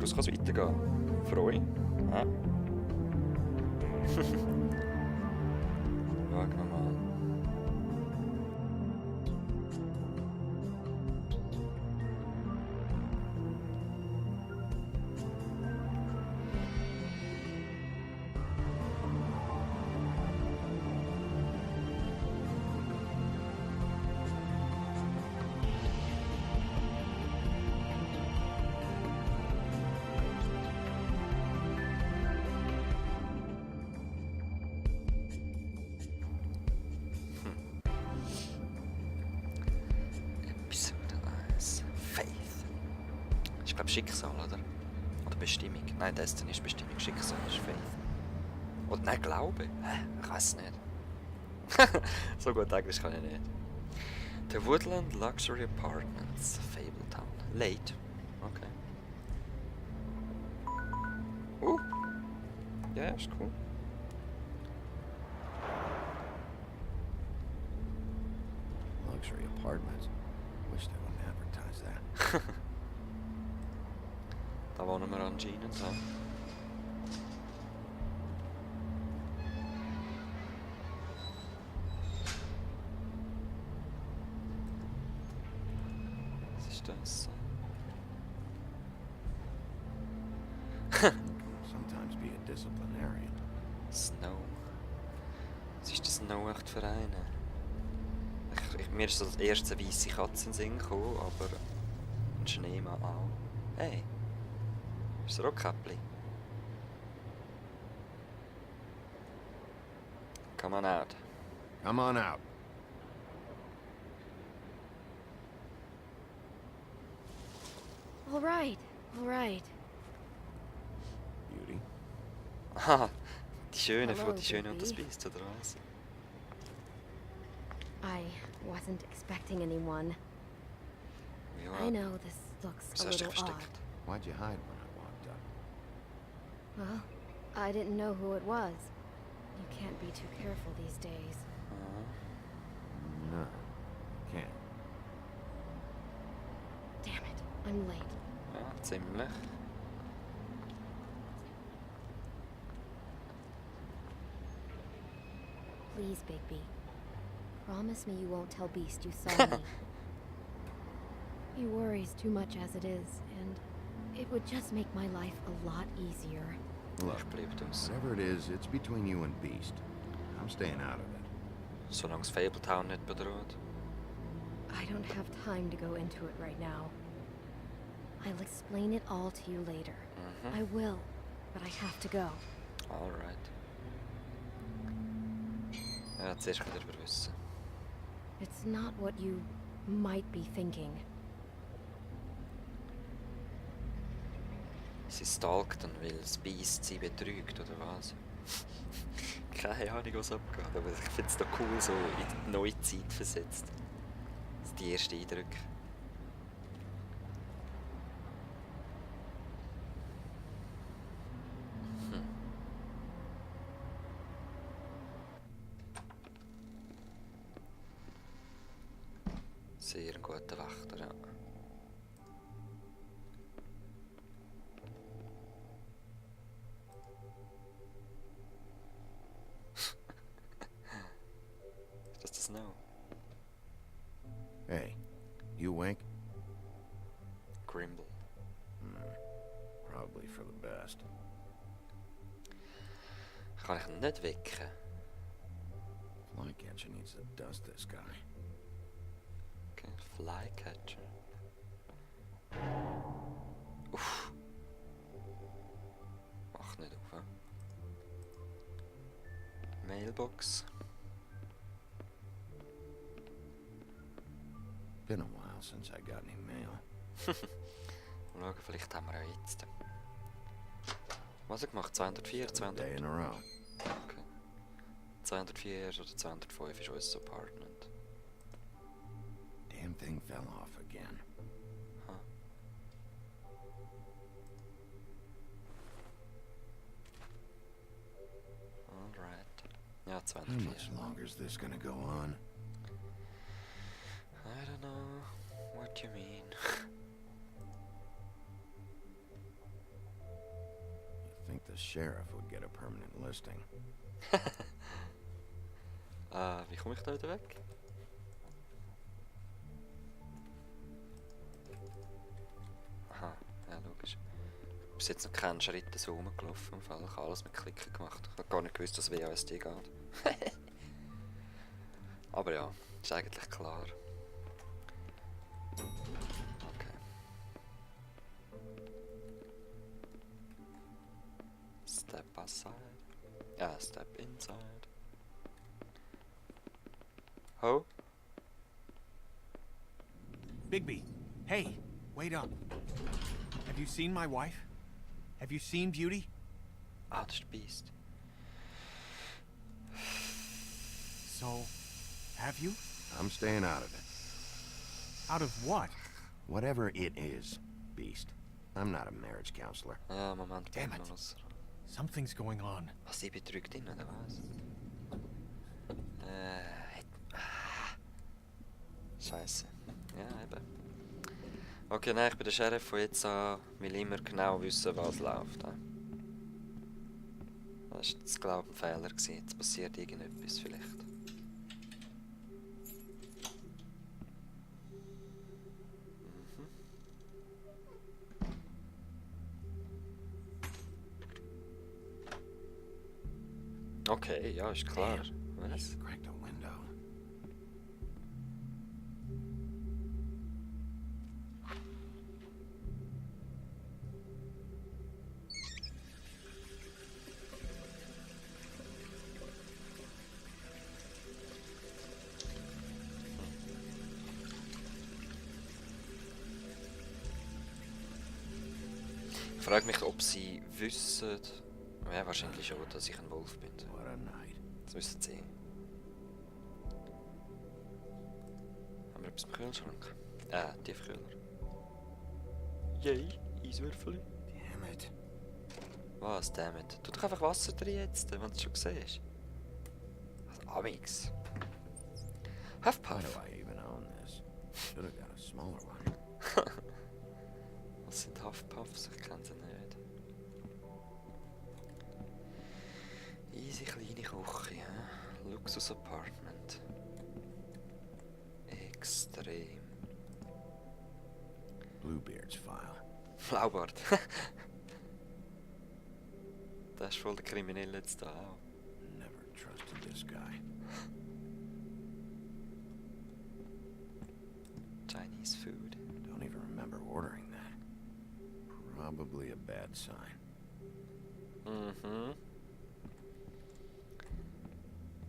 Geradeaus kann es weitergehen. Freu. Ja. Schauen wir mal. Episode 1. Faith. Ich glaube Schicksal, oder? Oder Bestimmung. Nein, Destiny ist Bestimmung. Schicksal ist Faith. Oder nein, Glaube? Hä? Ich weiß nicht. So gut Englisch kann ich nicht. The Woodland Luxury Apartments. Fabletown. Late. Okay. Ja, ist cool. Luxury apartments. Wish they wouldn't advertise that. Da wohnen wir anscheinend. Ja. Was ist das? Sometimes be a disciplinarian. Snow. Was ist das Snow echt für eine? Mir ist so das erste weisse Katze in den Sinn gekommen, aber ein Schneemann auch. Hey, ist er auch Käppli? Come on out. Come on out. All right, all right. Beauty. Aha, die Schöne Hello, von die Schöne und baby. das Biest, oder was? I wasn't expecting anyone. Ja, I know this looks wieso a hast du dich little odd. versteckt? Why'd you hide when I walked up? Well, I didn't know who it was. You can't be too careful these days. Ah, No, can't. Damn it, I'm late. ja, ziemlich. Please, Bigby. Promise me you won't tell Beast you saw me. He worries too much as it is, and it would just make my life a lot easier. Look, Ich bleibe aus. whatever it is, it's between you and Beast. I'm staying out of it. Solange es Fabletown nicht bedroht. I don't have time to go into it right now. I'll explain it all to you later. I will, but I have to go. Alright. Ja, zuerst wieder wissen. It's not what you might be thinking. Sie stalkt weil das Biest sie betrügt, oder was? Keine Ahnung, was abgeht, aber ich finde es doch cool, so in die neue Zeit versetzt. Das sind die ersten Eindrücke. Sehr ein guter Wächter, ja. Ist das Snow? Hey, you wink? Grimble. Probably for the best. Kann ich ihn nicht wecken? Flycatcher needs to dust this guy. Okay, Flycatcher. Uff. Mach nicht auf, hä? Mailbox. Been a while since I got any mail. Mal schauen, vielleicht haben wir ja jetzt. Was habe ich gemacht? 204, Seventh day 200? in a row. Okay. 204 oder 205 ist unser Apartment. Damn thing fell off again. Huh. Alright. Ja, How 204. much longer is this gonna go on? I don't know what you mean. sheriff would get a permanent listing. Wie komme ich da wieder weg? Aha, ja logisch. Bis jetzt noch keinen Schritt so rumgelaufen. Im Fall. Ich habe alles mit Klicken gemacht. Ich habe gar nicht gewusst, dass WASD geht. Aber ja, ist eigentlich klar. Okay. Step aside. Ja, step inside. Oh? Bigby, hey, wait up. Have you seen my wife? Have you seen Beauty? Ah, das ist der Beast. So, have you? I'm staying out of it. Out of what? Whatever it is, Beast. I'm not a marriage counselor. Ja, Moment. Damn it. Something's going on. Was, sie betrügt ihn, oder was? Scheiße. Ja, eben. Okay, nein, ich bin der Sheriff von jetzt an, will immer genau wissen, was läuft. Das war jetzt, glaube ich, ein Fehler gewesen. Jetzt passiert irgendetwas vielleicht. Okay, ja, ist klar. Was? Cracked a window. Ich frage mich, ob sie wissen, ja, wahrscheinlich schon, dass ich ein Wolf bin. What a night. Das wissen sie. Haben wir etwas im Kühlschrank? Tiefkühler. Yay, Eiswürfel. Damn it. Was, dammit? Tu doch einfach Wasser drin jetzt, wenn du es schon siehst. Also, Amix. Why Huffpuff. do I even own this? Should have got a smaller one. Was sind Huffpuffs? Ich kenne sie nicht. Easy kleine Küche, hä? Luxus-Apartment. Extrem. Bluebeard's file. Blaubart. Das ist voll der Kriminelle jetzt da auch. Never trusted this guy. Chinese food. Don't even remember ordering that. Probably a bad sign. Mhm.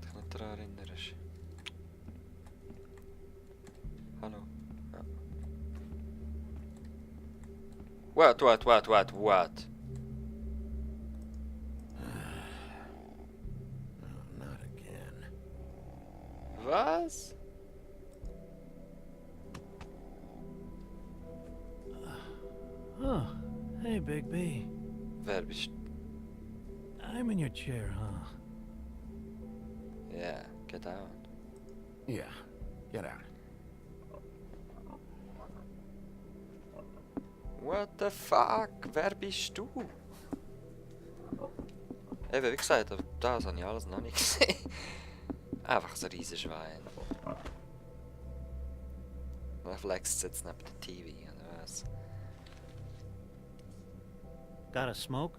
Ich kann nicht daran erinnern. Hallo. Ja. What? No, not again. Was? Oh, hey, Big B. Wer bist I'm in your chair, huh? Yeah, get out. Yeah, get out. What the fuck? Wer bist du? Eben, wie gesagt, das habe ich alles noch nicht gesehen. Einfach so ein riesiges Schwein. Er flext jetzt neben der TV, oder was? Got a smoke?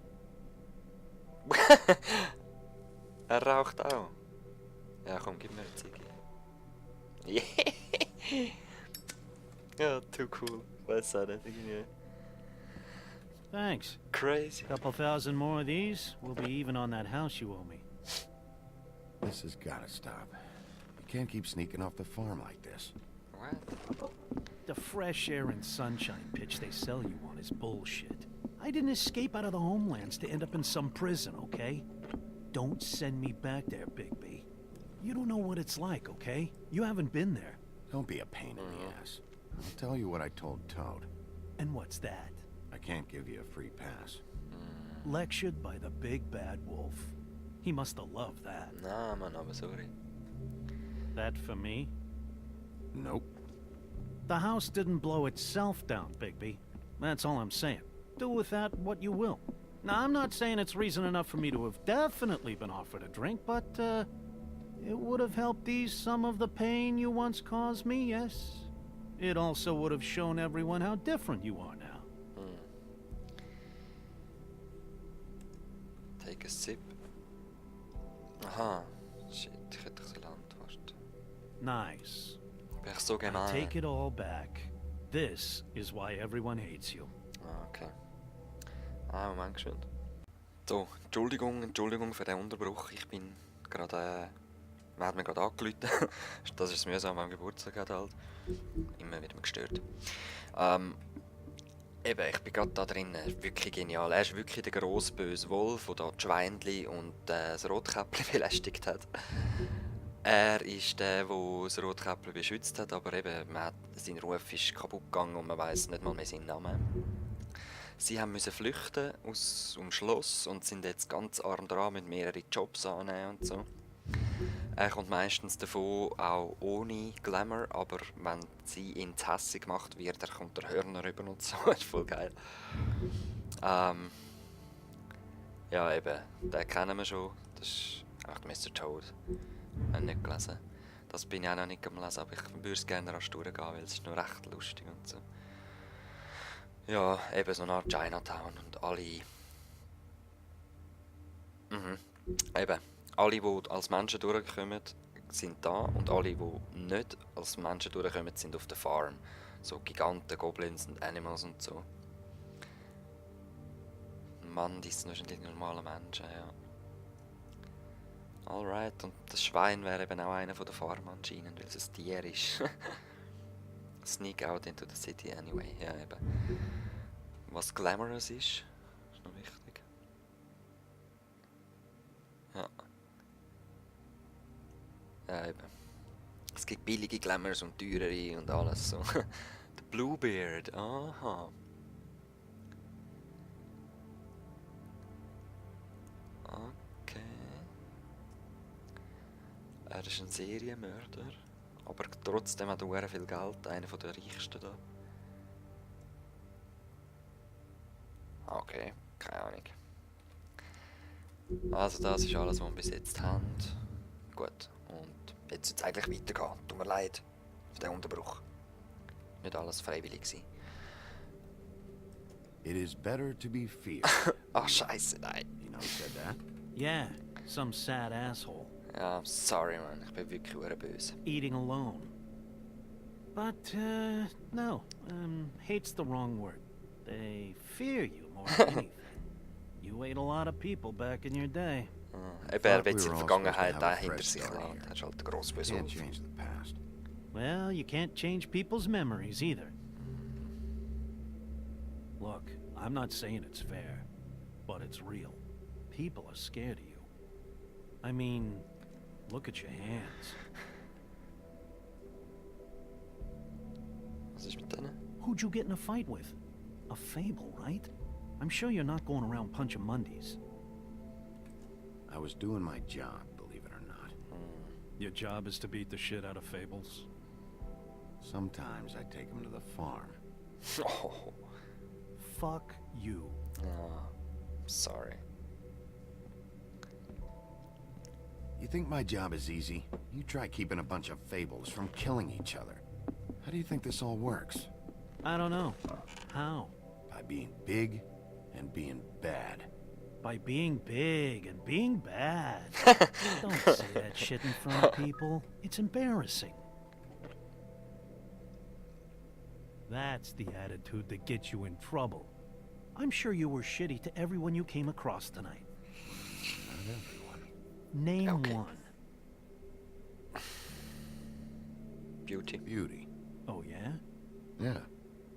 Er raucht auch. Ja, komm, gib mir eine Ziege. Yeah. Ja, too cool. Weiß auch nicht, irgendwie. Thanks. Crazy. Couple thousand more of these, we'll be even on that house you owe me. This has gotta stop. You can't keep sneaking off the farm like this. What? The fresh air and sunshine pitch they sell you on is bullshit. I didn't escape out of the homelands to end up in some prison, okay? Don't send me back there, Bigby. You don't know what it's like, okay? You haven't been there. Don't be a pain in the ass. I'll tell you what I told Toad. And what's that? I can't give you a free pass. Lectured by the big bad wolf. He must have loved that. Nah, man, aber sorry. That for me? Nope. The house didn't blow itself down, Bigby. That's all I'm saying. Do with that what you will. Now, I'm not saying it's reason enough for me to have definitely been offered a drink, but, it would have helped ease some of the pain you once caused me, yes? It also would have shown everyone how different you are now. Take a sip. Aha. Shit, ich hätte so antworten. Nice. Bin ich so gemein. Take it all back. This is why everyone hates you. Ah, okay. Moment geschwind. So, Entschuldigung für den Unterbruch. Ich bin gerade, man hat mir gerade angerufen. Das ist mühsam am Geburtstag halt. Immer wieder gestört. Eben, ich bin gerade da drin, wirklich genial. Er ist wirklich der grosse böse Wolf, der da die Schweinchen und das Rotkäppli belästigt hat. Er ist der das Rotkäppli beschützt hat, aber eben, sein Ruf ist kaputt gegangen und man weiss nicht mal mehr seinen Namen. Sie mussten flüchten aus dem Schloss und sind jetzt ganz arm dran mit mehreren Jobs annehmen und so. Er kommt meistens davon auch ohne Glamour, aber wenn sie ihn zu hässig gemacht wird, dann kommt der Hörner rüber und so. Das ist voll geil. Ja, eben, den kennen wir schon. Das ist echt Mr. Toad. Ich habe nicht gelesen. Das bin ich auch noch nicht am Lesen, aber ich würde es gerne rasch durchgehen, weil es ist noch recht lustig und so. Ja, eben so eine Art Chinatown und alle... Eben, alle, die als Menschen durchkommen, sind da und alle, die nicht als Menschen durchkommen, sind auf der Farm. So Giganten, Goblins und Animals und so. Mann, die sind wahrscheinlich normale Menschen, ja. Alright, und das Schwein wäre eben auch einer von der Farm anscheinend, weil es ein Tier ist. Sneak out into the city anyway, ja eben. Was glamorous ist noch wichtig. Ja. Ja eben. Es gibt billige Glamours und teurere und alles so. Der Bluebeard, aha. Okay. Er ist ein Serienmörder, aber trotzdem hat er viel Geld, einer der reichsten da. Okay, keine Ahnung. Also das ist alles, was wir bis jetzt haben. Gut, und jetzt soll es eigentlich weitergehen. Tut mir leid für den Unterbruch. Nicht alles freiwillig gewesen. It is better to be feared. Ach, scheiße, nein. You know who said that? Yeah, some sad asshole. Ja, I'm sorry, man. Ich bin wirklich böse. Eating alone. But, no. Hate's the wrong word. They fear you more than anything. You ate a lot of people back in your day. Eben, er wird seine Vergangenheit auch hinter sich lassen. Er ist halt der grosse böse Can't Wolf. change the past. Well, you can't change people's memories either. Look, I'm not saying it's fair, but it's real. People are scared of you. I mean, look at your hands. Was ist mit denen? Who'd you get in a fight with? A fable, right? I'm sure you're not going around punching Mondays. I was doing my job, believe it or not. Your job is to beat the shit out of fables? Sometimes I take them to the farm. Oh, Fuck you. sorry. You think my job is easy? You try keeping a bunch of fables from killing each other. How do you think this all works? I don't know. How? By being big and being bad. By being big and being bad. Don't say that shit in front of people. It's embarrassing. That's the attitude that gets you in trouble. I'm sure you were shitty to everyone you came across tonight. Not everyone. Name Okay. one. Beauty. Beauty. Oh, yeah? Yeah.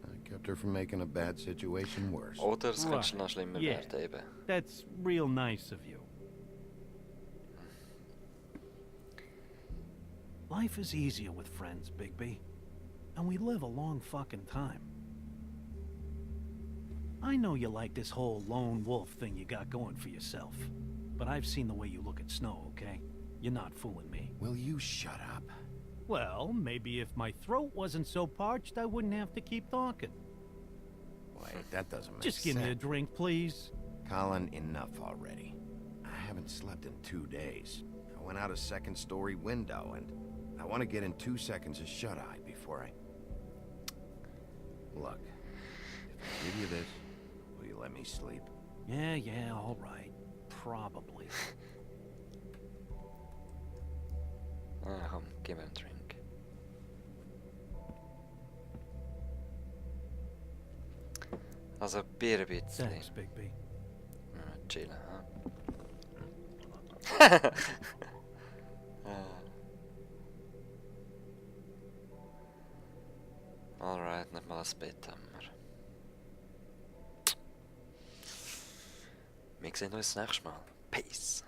I kept her from making a bad situation worse. Oder es könnte Right. noch schlimmer Yeah. werden eben. That's real nice of you. Life is easier with friends, Bigby. And we live a long fucking time. I know you like this whole lone wolf thing you got going for yourself. But I've seen the way you look at Snow, okay? You're not fooling me. Will you shut up? Well, maybe if my throat wasn't so parched, I wouldn't have to keep talking. Wait, that doesn't make Just give me a sense. drink, please. Colin, enough already. I haven't slept in 2 days. I went out a second-story window, and I want to get in 2 seconds of shut-eye before I... Look, if I give you this, will you let me sleep? Yeah, all right. Probably. Komm, gib mir einen Drink. Also Bier ein bisschen. Thanks, Bigby. Chillen, Alright, nicht mal ein Bett haben wir. Wir sehen uns das nächste Mal. Peace.